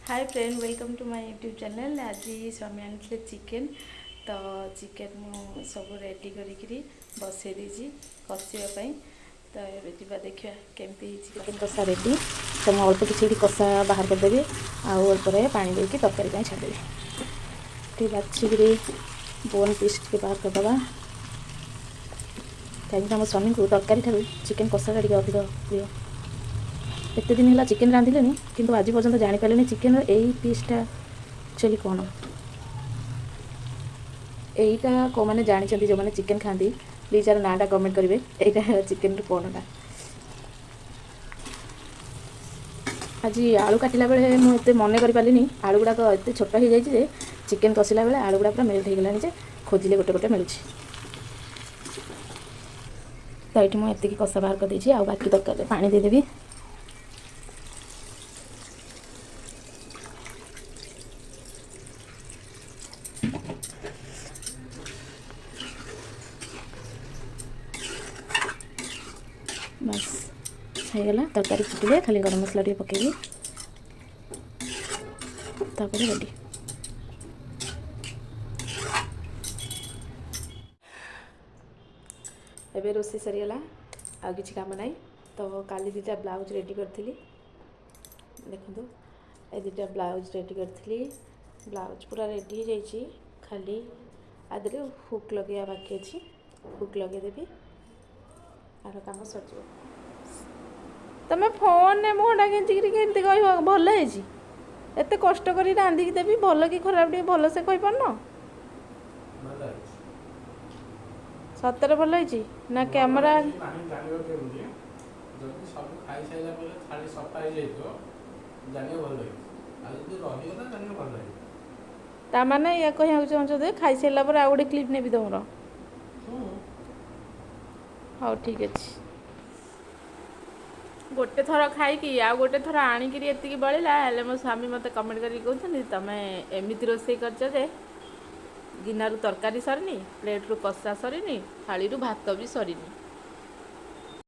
Hi friend, welcome to my YouTube channel. ଆଜି ସ୍ୱାମୀ ଆଣିଥିଲେ chicken. ତ ଚିକେନ୍ ମୁଁ ସବୁ ରେଡ଼ି କରିକିରି ବସେଇ ଦେଇଛି କଷିବା ପାଇଁ। ତ ଏବେ ଯିବା, ଦେଖିବା କେମିତି ହେଇଛି। ଚିକେନ୍ କଷା ରେଡ଼ି। ତ ମୁଁ ଅଳ୍ପ କିଛି ଏଠି କଷା ବାହାର କରିଦେବି ଆଉ ଅଳ୍ପରେ ପାଣି ଦେଇକି ତରକାରୀ ପାଇଁ ଛାଡ଼ିଦେବି। ଟିକେ ବାଛିକିରି ବୋନ୍ ପିସ୍ ଟିକେ ବାହାର କରିଦେବା, କାହିଁକିନା ଆମ ସ୍ୱାମୀଙ୍କୁ ତରକାରୀ ଠାରୁ ଚିକେନ୍ କଷାଟା ଟିକେ ଅଧିକ ପ୍ରିୟ। ଏତେ ଦିନ ହେଲା ଚିକେନ୍ ରାନ୍ଧିଲେଣି, କିନ୍ତୁ ଆଜି ପର୍ଯ୍ୟନ୍ତ ଜାଣିପାରିଲେନି ଚିକେନ୍ର ଏଇ ପିସ୍ଟା ଆକ୍ଚୁଆଲି କ'ଣ। ଏଇଟା କେଉଁମାନେ ଜାଣିଛନ୍ତି, ଯେଉଁମାନେ ଚିକେନ୍ ଖାଆନ୍ତି, ପ୍ଲିଜ୍ ୟାର ନାଁଟା କମେଣ୍ଟ କରିବେ। ଏଇଟା ଚିକେନ୍ର କ'ଣଟା? ଆଜି ଆଳୁ କାଟିଲା ବେଳେ ମୁଁ ଏତେ ମନେ କରିପାରିଲିନି। ଆଳୁ ଗୁଡ଼ାକ ଏତେ ଛୋଟ ହେଇଯାଇଛି ଯେ ଚିକେନ୍ କଷିଲା ବେଳେ ଆଳୁ ଗୁଡ଼ା ପୁରା ମେଲ୍ଟ ହେଇଗଲାଣି ଯେ ଖୋଜିଲେ ଗୋଟେ ଗୋଟେ ମିଳୁଛି। ତ ଏଇଠି ମୁଁ ଏତିକି କଷା ବାହାର କରିଦେଇଛି ଆଉ ବାକି ତରକାରୀରେ ପାଣି ଦେଇଦେବି। ବାସ୍, ହେଇଗଲା। ତରକାରୀ ଫୁଟିଲେ ଖାଲି ଗରମ ମସଲା ଟିକେ ପକାଇବି, ତାପରେ ରେଡ଼ି। ଏବେ ରୋଷେଇ ସରିଗଲା, ଆଉ କିଛି କାମ ନାହିଁ। ତ କାଲି ଦୁଇଟା ବ୍ଲାଉଜ୍ ରେଡ଼ି କରିଥିଲି। ଦେଖନ୍ତୁ, ଏ ଦୁଇଟା ବ୍ଲାଉଜ୍ ରେଡ଼ି କରିଥିଲି। ବ୍ଲାଉଜ୍ ପୁରା ରେଡ଼ି ହେଇଯାଇଛି, ଖାଲି ଆ ଦେହରେ ହୁକ୍ ଲଗେଇବା ବାକି ଅଛି। ହୁକ୍ ଲଗେଇଦେବି, ଆର କାମ ସରିଯିବ। ତମେ ଫୋନ୍ରେ ମୁହଁଟା କେଞ୍ଚିକିରି କେମିତି କହିବ ଭଲ ହେଇଛି? ଏତେ କଷ୍ଟ କରି ରାନ୍ଧିକି ଦେବି, ଭଲ କି ଖରାପ ଟିକେ ଭଲସେ କହିପାରୁନ? ଭଲ ହେଇଛି। ସତରେ ଭଲ ହେଇଛି ନା କ୍ୟାମେରା? ନାହିଁ, ଜାଣିବ କେମିତି? ଯଦି ସବୁ ଖାଇସାରିଲା ପରେ ଥାଳି ସଫା ହେଇଯାଇଥିବ, ଜାଣିବ ଭଲ ହେଇଛି। ଆଉ ଯଦି ରହିଗଲା, ଜାଣିବ ଭଲ ହେଇଛି। ତାମାନେ ୟା କହିବାକୁ ଚାହୁଁଛନ୍ତି, ଖାଇସାରିଲା ପରେ ଆଉ ଗୋଟେ କ୍ଲିପ୍ ନେବି ତମର? ହଉ, ଠିକ୍ ଅଛି। ଗୋଟେ ଥର ଖାଇକି ଆଉ ଗୋଟେ ଥର ଆଣିକିରି ଏତିକି ବଳିଲା। ହେଲେ ମୋ ସ୍ୱାମୀ ମୋତେ କମେଣ୍ଟ କରିକି କହୁଛନ୍ତି, ତମେ ଏମିତି ରୋଷେଇ କରିଛ ଯେ ଗିନାରୁ ତରକାରୀ ସରିନି, ପ୍ଲେଟ୍ରୁ କଷା ସରିନି, ଥାଳିରୁ ଭାତ ବି ସରିନି।